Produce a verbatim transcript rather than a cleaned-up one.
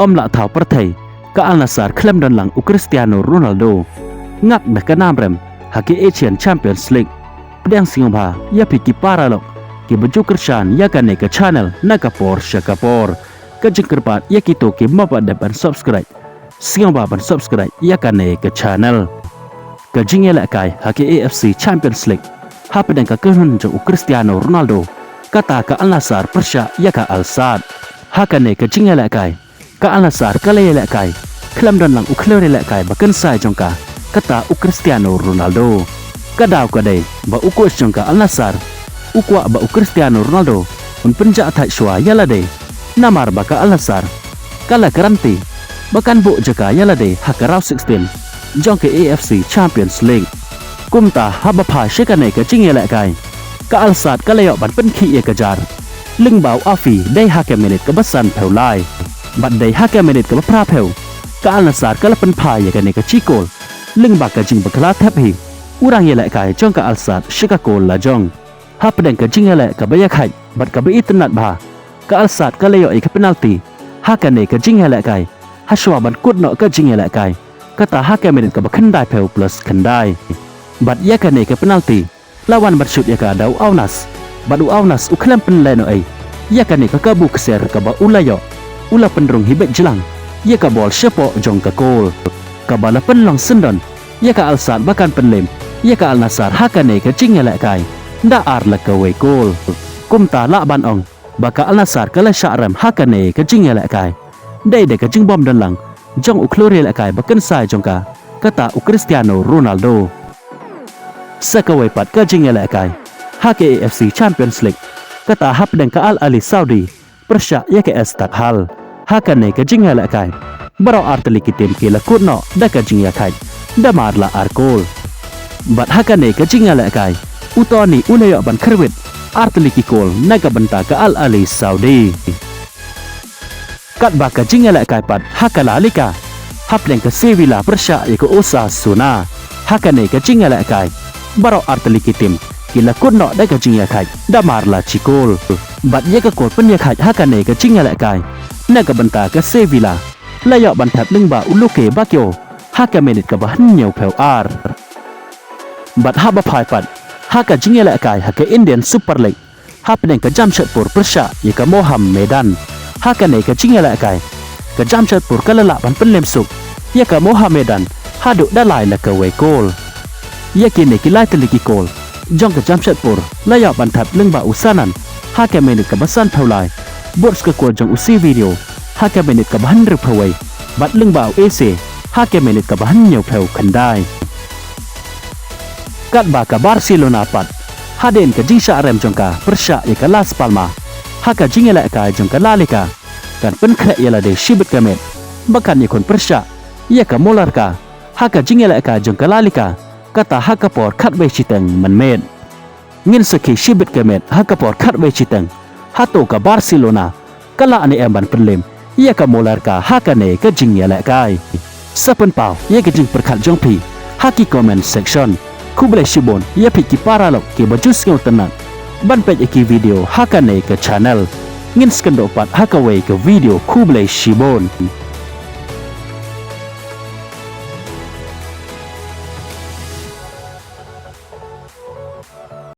ym lah thaw pyrthei, ka Al Nassr khlem don lang u Cristiano Ronaldo. Ngak da ka nam rem ha ki Asian Champions League. Pdiang sngewbha ïa phi ki paralok kiba ju kyrshan ïa kane ka channel na ka por sha ka por. Ka jingkyrpad ïa kito kiba ym pat dep ban subscribe, sngewbha ban subscribe ïa kane ka channel. Ka jingïalehkai ha ka A F C Champions League hapdeng ka kynhun jong u Cristiano Ronaldo, kata ka Al Nassr pyrshah ïa ka Al Sadd. Ha kane ka jingïalehkai, ka Al Nassr ka la ïalehkai khlem don lang u khlur ïalehkai ba kynsai jong ka, kata u Cristiano Ronaldo. Ka daw ka dei ba u coach jong ka Al Nassr u kwah ba u Cristiano Ronaldo un pynjah thait shuwa ïa lade, namar ba ka Al Nassr ka la guarantee ba kan buh jaka ïa lade ha ka round sixteen jong ka A F C Champions League. Kumta haba phai sha kane ka jingïalehkai, ka Al Sadd ka la ïoh ban pynkhih ïa ka jar lyngba u Afif dei ha ka minit kaba sanphew lai. Bad dei ha ka minit kaba phraphew, ka Al Nassr ka la pynphai ïa kane ka chi kol lyngba ka jingbakla thep hi u rang ïalehkai jong ka Al Sadd sha ka kol lajong. Hapdeng ka jingïaleh kaba ïakhaid bad kaba itynnad bha, ka Al Sadd ka la ïoh ïa ka penalty ha kane ka jingïalehkai ha shuwa ban kut noh ka jingïalehkai, kata ha ka minit kaba khyndaiphew plus khyndai. Bad ïa kane ka penalty la wan ban shut ïa ka da u Aounas, bad u Aounas u khlem pynlehnohei ïa kane ka kabu ksiar kaba u la ïoh, u la pynrung hi beit jlang ïa ka bol shapoh jong ka kol, kaba la pynlong syndon ïa ka Al Sadd ba kan pynlem ïa ka Al Nassr ha kane ka jingïalehkai da ar la kawei kol. Kumta lah ban ong ba ka Al Nassr ka la shah rem ha kane ka jingïalehkai dei da ka jingbym don lang jong u khlur ïalehkai ba kynsai jong ka, kata u Cristiano Ronaldo. Sa kawei pat ka jingïalehkai ha ka A F C Champions League, kata hapdeng ka Al Ahli Saudi pyrshah ïa ka Al Ittihad. Ha kane ka jingïalehkai, baroh artylli ki tim ki la kut noh da ka jingïakhaid da mar la ar kol. Bad ha kane ka jingïalehkai, u Tony u la ïoh ban khyrwit artylli ki kol na ka bynta ka Al Ahli Saudi. Katba ka jingïalehkai pat ha ka La Liga, hapdeng ka Sevilla pyrshah ïa ka Osasuna, ha kane ka jingïalehkai, baroh artylli ki tim ki la kut noh da ka jingïakhaid da mar la chi kol. Bad ïa ka kol pynïakhaid ha kane ka jingïalehkai na ka bynta ka Sevilla la ïoh ban thep lyngba u Luke Bacchio ha ka minit kaba hynñiewphew ar. Bad haba phai pat ha ka jingïalehkai ha ka Indian Super League, hapdeng ka Jamshedpur pyrshah ïa ka Mohammedan, ha kane ka jingïalehkai, ka Jamshedpur ka la lah ban pynlem suk ïa ka Mohammedan haduh da lai la kawei kol. Ïa kine ki lai tylli ki kol jong ka Jamshedpur la ïoh ban thep lyngba u Sanan ha ka minit kaba sanphew lai, bad ka kol jong u Severio ha ka minit kaba hynriewphew wei, bad lyngba u Eze ha ka minit kaba hynñiewphew khyndai. Katba ka Barcelona pat, hadien ka jingshah rem jong ka pyrshah ïa ka Las Palmas ha ka jingïalehkai jong ka La Liga, kan pynkhreh ïa lade shibit ka met ba kan ïakhun pyrshah ïa ka Mallorca ha ka jingïalehkai jong ka La Liga, kata ha ka por khatwei shiteng mynmiet. Ngin sa khie shibit ka met ha ka por khatwei shiteng, hato ka Barcelona ka lah ne em ban pynlem ïa ka Mallorca ha kane ka jingïalehkai? Sa pynpaw ïa ka jingpyrkhat jong phi ha ki comment section. Khublei shibun ïa phi ki paralok kiba ju sngewtynnat ban peit ïa ki video ha kane ka channel. Ngin sa ïakynduh pat ha kawei ka video, khublei shibun.